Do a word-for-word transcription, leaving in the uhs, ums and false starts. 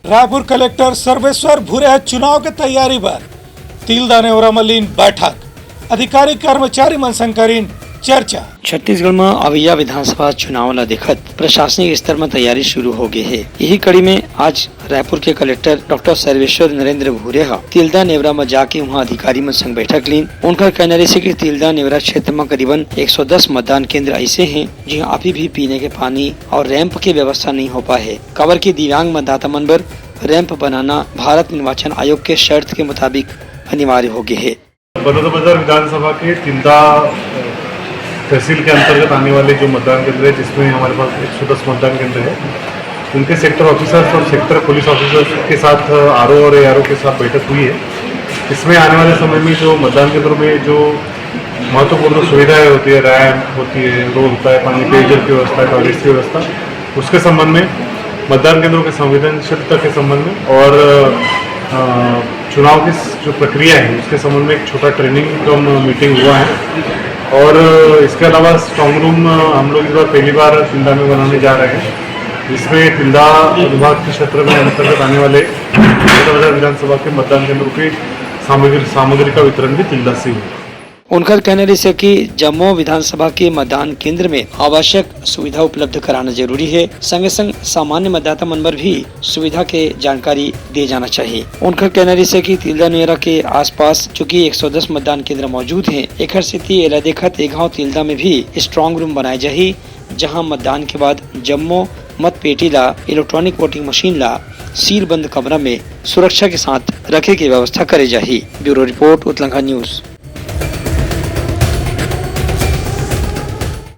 Raipur collector Sarveshwar भूरे ह चुनाव के तैयारी बर तिल्दा नेवरा म लीन बैठक, अधिकारी कर्मचारी मन संग करीन चर्चा। छत्तीसगढ़ म अवइया विधानसभा चुनाव ल देखत प्रशासनिक स्तर म तैयारी शुरू हो गे हे। यही कड़ी में आज रायपुर के कलेक्टर डॉक्टर सर्वेश्वर नरेंद्र भूरे ह तिल्दा नेवरा म जाके उहां अधिकारी मन संग बैठक लीन। उनकर कहना रहिस हे कि तिल्दा नेवरा क्षेत्र म करीबन एक सौ दस मतदान केंद्र अइसे हे, जिहां अभी भी पीने के पानी और रैंप के व्यवस्था नहीं हो पाए हे, काबर कि दिव्यांग मतदाता मन बर रैंप बनाना भारत निर्वाचन आयोग के शर्त के मुताबिक अनिवार्य हो गे हे। बलौदाबाजार विधानसभा के तिल्दा, अ, तहसील के अंतर्गत आने वाले जो मतदान केंद्र है, जिसमें हमारे पास एक सौ दस मतदान केंद्र है, उनके सेक्टर ऑफिसर्स और सेक्टर पुलिस ऑफिसर्स के साथ, अ, आरओ और एआरओ के साथ बैठक हुई है। इसमें आने वाले समय में जो मतदान केंद्रों में जो महत्वपूर्ण सुविधाएं होती है, रैंप होती है, रोड होता है, पानी, पेयजल की व्यवस्था, टॉयलेट्स की व्यवस्था, उसके संबंध में, मतदान केंद्रों के संवेदनशीलता के संबंध में और, अ, चुनाव की जो प्रक्रिया है, उसके संबंध में एक छोटा ट्रेनिंग कम मीटिंग हुआ है। और इसके अलावा स्ट्रांग रूम हम लोग इस बार पहली बार तिल्दा में बनाने जा रहे हैं, जिसमें तिल्दा अनुभाग के क्षेत्र में अंतर्गत आने वाले बलौदाबाजार विधानसभा के मतदान केंद्रों की सामग्री, सामग्री का वितरण भी तिल्दा से ही होगा। उनकर कहना रहिस हे कि जम्मो विधानसभा के मतदान केंद्र में आवश्यक सुविधा उपलब्ध कराना जरूरी हे, संगे संग सामान्य मतदाता मन बर भी सुविधा के जानकारी दिए जाना चाहिए। उनकर कहना रहिस हे कि तिल्दा नेवरा के आसपास चूंकि एक सौ दस मतदान केंद्र मौजूद हे, एखर सेती एला देखत ए गांव तिल्दा में भी स्ट्रांग रूम बनाए जाही, जहां मतदान के बाद जम्मो मत पेटी ला, इलेक्ट्रॉनिक वोटिंग मशीन ला सील बंद कमरा में सुरक्षा के साथ रखे के व्यवस्था करे जाही। Bureau report, Utlangha news.